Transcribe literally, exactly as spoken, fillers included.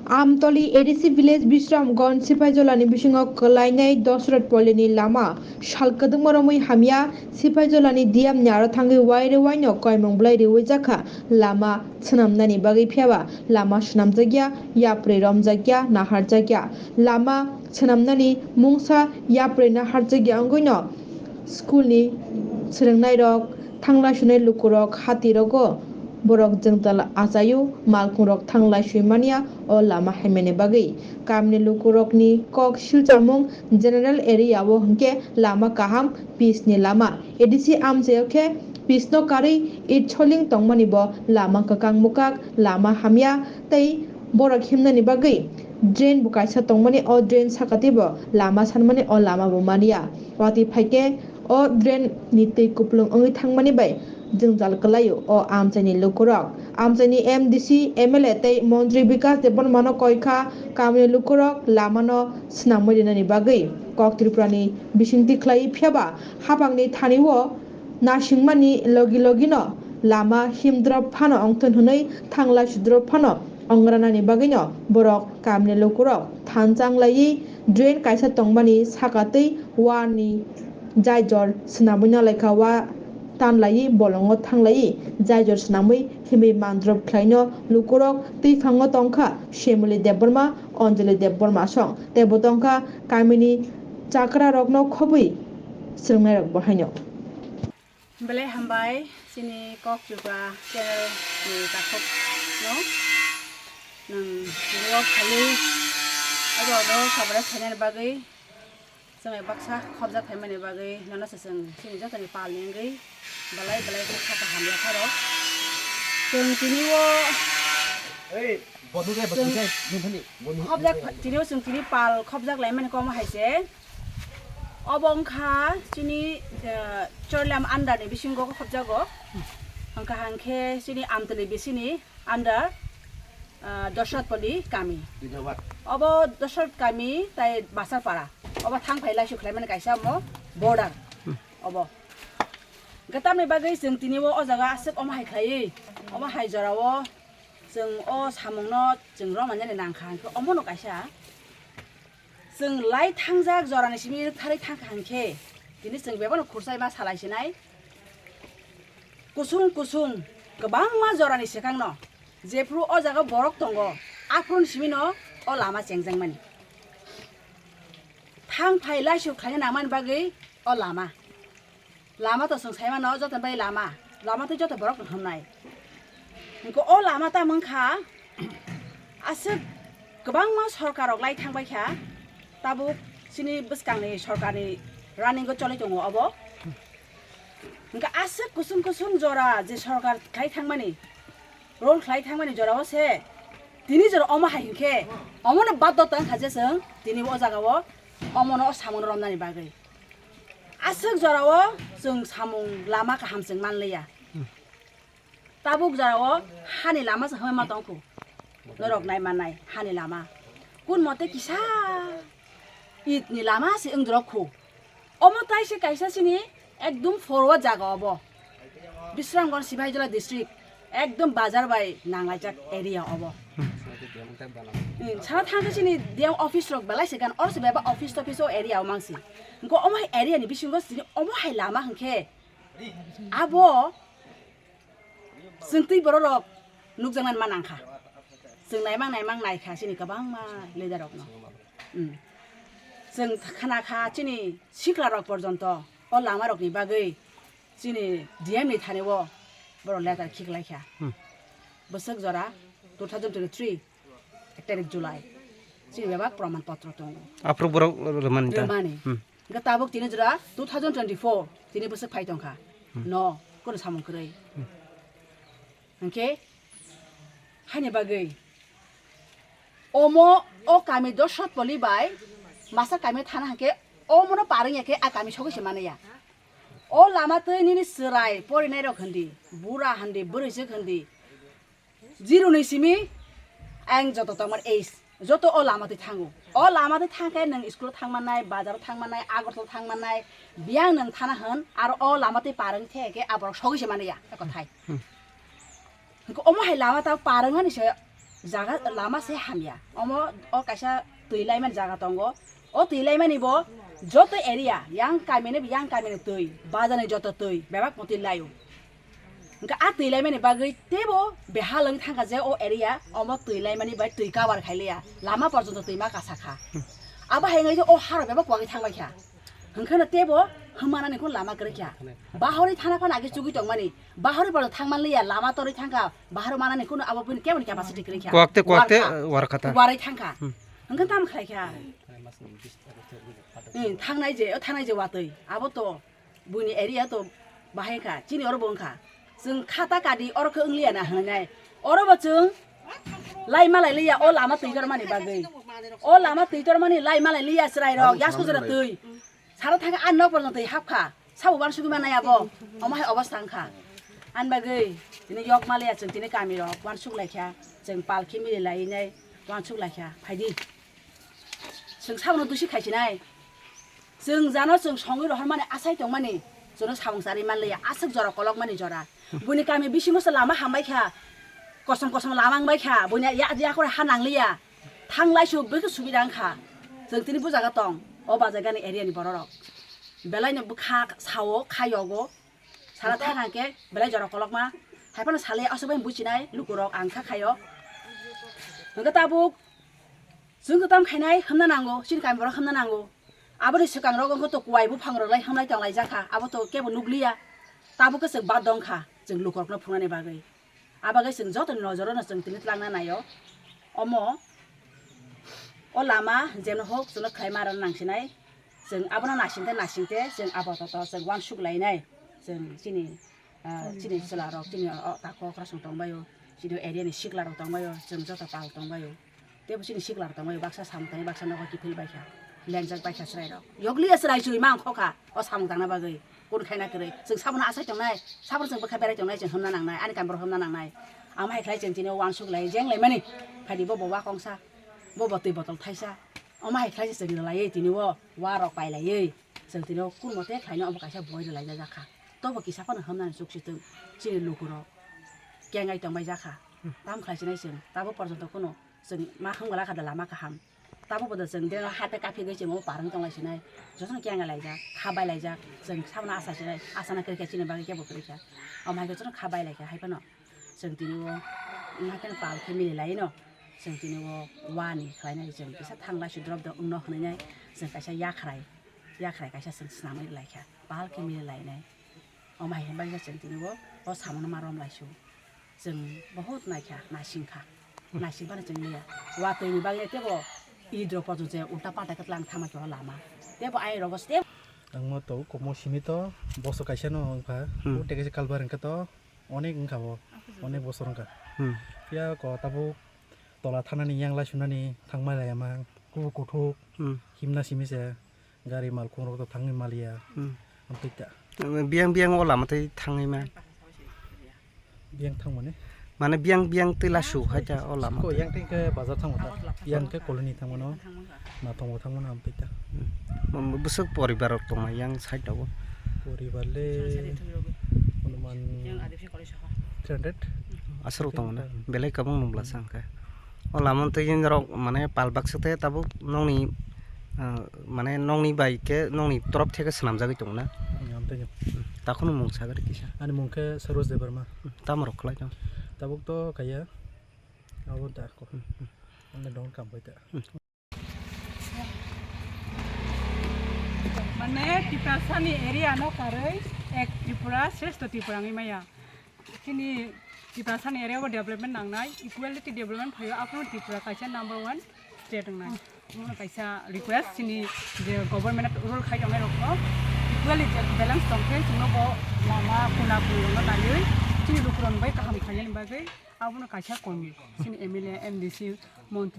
Amtoli A D C village Bisramganj Sipaijolani bisingo kwlainai Dosrot Polini lama sal kwdwkma romwi hamya, Sipaijolani D M ni aro thangwi waire waino koimung bwlai riwi jakha lama swnamnani bagwi, phiyaba lama swnamjakya, yaprwi romjakya, naharjakya. Lama swnamnani mungsa yaprwi naharjakya wngwino school ni swrwngnairok, thanglai sunai lukurok, hatirogo borok jwngjal achaio, malkhungrok thanglai sui manya o lama haimani bagwi. Kamini lukurokni kok silchamung general area o hwnkhe lama kaham, pitch ni lama. A D C amchaio khe pitch no karwi it soling tongmani bo lama kwkang mukak, lama hamya tei borok himnani bagwi drain bo kaisa tongmani, o drain sakatwi bo lama sanmani, o lama bo manya. Watwi phaikhe o drain ni twi kupulung wngwi thangmani bai jwngjal kwlaio o amchaini lukurok. Amchaini M D C, M L A tei montri Bikas Debbarmano koikha kamini lukurok lamano swnamwi rinani bagwi kok Tripurani bisingtwi khlai, phiyaba haphangni thani o nasingmani logi logino lama himdrop phano wngthun hwnwi thanglai sudrop phano wngranani bagwino borok kamini lukurok thanchang laiwi drain kaisa tongmani saka twi wani jaijor swnamwi nalaikha, wa tanlaiwi bolongo thanglaiwi jaijor swnamwi himwi mandrop khlaino lukurok. Twiphangno tongkha Shemuli Debbarma, Anjali Debbarma song tei bo tongkha kamini chakrarokno khobwi swrwngnairok bo haino. Belai hambai chini Kok Tripura channel ni takhuk no. Nwng video phaiwi abo no subscribe khainani bagwi chwng baksa khobjak khaimani bagwi nono se chwng chini jotoni pal ni wngwi belai belai khe kha kaham yapharo. Chwng tini o Ei, bodu de, bodu de, nini, bodu. Khobjak, tini o chwng tini pal khobjak laimani komo hai se. Obo wngkha chini, eh, Chorlam under ni bisingo khobjago. Hwnkha hwnkhe chini Amtwlwi bisini under, eh, Dosrotpoli kami. Obo Dosrot kami tai Basarpara. Obo thang phai laisu khlaimani kaisa omo border. Obo. Hwnkhe tamni bagwi chwng tini o, o jaga aswk omo hai khlaiwi, omo hai jorao chwng o samungno chwng romani nangkha, hwnkhe omono kaisa chwng lai thangjak jorani simi rwktharwi thangkha, hwnkhe tini chwng bebakno khursa ma salai sinai. Kusung kusung kwbangma jorani swkangno jephuru o jaga borok tongo, aphuruni simino o lama chengjakmani. Thang phai laisu khlaina nangmani bagwi o lama. Lama to chwng sai mano, joto bai lama. Lama tei joto borok no hwnwi. Hwnkhe o lama tamo wngkha, aswk kwbangma sorkar rok lai thang bai kha, tabuk chini bwskang ni sorkar ni running o choli tongo obo. Hwnkhe aswk kusung kusung jora je sorkar khai thangmani, role khlai thangmani jorao se tini jora omo hai hinkhe omono baddo tang kha je chwng tini o jagao omono o samung romnani bagwi. Aswk jorao chwng samung lama kaham chwng manliya. Tabuk jorao hani lama se hwnwi ma tongkhu. Norok nai mannai hani lama. Kun mote kisa it ni lama se wngdrok khu. Omo tai se kaisa sini ekdum forward jaga obo. Bisramganj Sipahijola district ekdum bazar bai nanglaijak area obo. Hmm, sana thangkhe sini D M office rok belai se gan or se beba office toffice o area o mangsi. Hwnkhe omo hai area ni bisingo sini omo hai lama hwnkhe abo Chwng twi borok rok nukjaknani ma nangkha. Chwng naimang naimang naikha chini kwbangma leader rokno. Hmm. Chwng khnakha chini sikla rok porjonto o lama rokni bagwi chini D M ni thani o borok letter khiklaikha. Hmm. Bwswk jora two thousand twenty-three ek tarik July. Chini bebak proman potro tongo. Aphuru borok rwmani ta? Rwmani. Hmm. Hwnkhe tabuk tini jora two thousand twenty-four tini bwswk phai tongkha. Hmm. No, kono samung kwrwi. Hmm. Hwnkhe haini bagwi omo o kami Dosrot Poli bai masa kami thana hwnkhe omono parwngya khe a kami sogwi se manliya. O lama twi nini chwrai porinai rok hwndi, bura hwndi, bwrwisuk hwndi, zero ni simi ang joto tongmani age, joto o lama twi thango. O lama twi thangkhe nwng school thangmannai, bazar thangmannai, Agartala thangmannai, biyang nwng thana hwn, aro o lama twi parwng theke aborok sogwi se manliya, eko thai. Hmm. Hwnkhe omo hai lama ta parwng ani se Jaga lama se hamya. Omo o kaisa twi laimani jaga tongo. O twi laimani bo joto area, yang kamini, yang kamini twi, bazarni joto twi, bebak motwi laio. Hwnkhe a twi laimani bagwi teibo beha lwng thangkha je o area, omo twi laimani bai twi cover khailiya, lama porjonto twima kasakha. Abo hai wngwi o harok bebak wagwi thangbaikha. Hwnkhe no teibo hwnmanani kunu lama kwrwikha. Bahorwi thana phano age chugwi tongmani, bahorwi borok thangmanliya, lama torwi thangkha, bahorwi manani kunu abo bini keboni capacity kwrwikha. Kuwakte, kuwakte, warkha. Warwi thangkha. Hmm. Hwnkhe tamo khlaikha? Hmm, thangnai je, o thangnai je watwi, abo to. Buini area to bahai kha, chini oro bo wngkha. Chwng khata kadi oro khe wngliya na hwnwi nai. Oro bo chwng lai malai liya o lama twi tormani bagwi. O lama twi tormani lai malai liya chwrai rok, yasko jora twi. Sara thangkhe ani nok porjonto twi hapkha. Sabo uansugwi manai abo. Omo hai obostha wngkha. Ani bagwi tini yok maliya chwng tini kami rok uansuk laikha. Chwng palki mili lai nai uansuk laikha. Phaidi. Chwng sabono dusi khaisinai. Chwng jano chwng songwi rohormani asai tongmani, chwngno samung charwi manliya, aswk jora kolokmani jora. Buini kami bisingo se lama hambai kha, kosom kosom lama wngbai kha, buini ya, yakore ha nangliya. Thanglai su bwkhe subida wngkha. Chwng tini bujago tong, o bajagani area ni bororok. Belaino bwkha sao, khayogo. Sara thang hangke belai jora kolokma. Haiphano salai aswk bai buchinai lukurok ang kha khayo. Hwnkhe tabuk chwng kwtam khainai hwnna nango, chini kami borok hwnna nango. Aboni swkang rok wngkha to kuwai buphang rok lai hwnlai tong lai jakha, abo to kebo nukliya. Tabuk khe chwng bad dong kha chwng lukurokno phungnani bagwi. Abagwi chwng jotoni nojoro no chwng tini tlangna naio. Omo o lama jemno hok chwngno khlai ma rwna nangsinai. Chwng abono nasingte nasingte chwng abo toto chwng uansuk lainai. Chwng chini, ah, chini chwla rok, chini o, o takhuk rok chwng tongbaio. Chini area ni sikla rok tongbaio. Chwng joto pal tongbaio. Teibo chini sikla rok tongbaio. Baksa samung tangwi baksa nogo kiphil baikha. Lengjak baikha chwrai rok. Yokliya chwrai chwrwi ma ongkho kha o samung tangna bagwi. Kun khaina kwrwi. Chwng sabono asai tongnai. Sabono chwng bwkha berai tongnai, chwng hwnna nangnai. Ani kami borok hwnna nangnai. Amo hai khlai chwng tini o uansuk lai, jeng laimani. Phaidi bo bo wa kongsa. Bo bo twi botol thaisa. Omo hai khlai se chwng rwlaiwi tini o wa rok pailaiwi chwng tini o kun mote khlaino omo kaisa boi rwlaijak kha. Tobo kisa phano hwnmani chuk si twng chini lukurok kengai tongbai jak kha. Tam khlai sinai chwng tabo porjonto kuno chwng ma hwnglai kha da lama kaham. Tabo bodo chwng de hate kaphigwi chwng o parwng tonglai sinai. Jotono kengai laijak, kha bai laijak, chwng sabono asa sinai, asa na kwrwi kha chini bagwi kebo kwrwi kha. Omo hai khe jotono kha bai lai kha hai phano. Chwng tini o wngkha khe pal khe mili lai no. Chwng tini o wani khlainai chwng kisa thanglai su drop drop wngno hwnwi nai chwng kaisa yakhrai, yakhrai kaisa chwng swnamwi lai kha pal khe mili lai nai. Omo hai hwnbai khe chwng tini o, o samono ma rom lai su. Chwng bohut nai kha, naising kha. Naising phano chwng liya. Watwi ni bagwi tebo idro pojo je ulta palta khe tlang thangma khe o lama. Tebo ai rogo step. Ang mo to komo simi to boso kaisa no wngkha. Hmm. O teke se kalbar wngkha to. Onek wngkha bo, onek bosor wngkha. Hmm. Phiya ko tabuk tola thanani yang lai sunani thangma lai ama, kubuk kuthuk, hmm, himna simi se gari malkhung rok to thangwi maliya. Hmm. Amtwi ta. Biyang biyang o lama tei thangwi ma. Biyang thang mane? Mane biyang biyang tei lasu hai ta o lama. Ko tei. Yang tei ke bazar thang ta. Yang ke colony thang mano. Nathong bo thangmano ang pita. Hmm. Bwswk poribar rok tongnai yang side o? Poribar le anuman three hundred. Aswk rok tongo na? Belai kwbang nung bwla sa hwnkhe. O lama twi rok mane pal baksa te tabuk nokni, ah, mane nokni bai khe nokni torop theke swnamjagwi tongo na? Hmm, amtwi. Hmm. Takhwno mung sagari kisa. Ani mung khe Saroj Debbarma. Hmm. Tamo rok khlai tong? Tabuk to kaya. Abo da ko. Hmm, hmm. Ang dong kam bai ta. Hmm. Mane Tiprasani area no karwi ek Tripura, shrestho Tripura wngwi maya. Chini Tiprasani area o development nangnai, equality development phaio, aphano Tripura kaisa number one state wngnai. Omono kaisa request chini je government rule khai tongnai rokno equally je balance tongkhe chwngno bo lama kuna kunwi rokno naiwi chini lukurokni bai kaham khlainani bagwi abono kaisa komi chini M L A, M D C, montri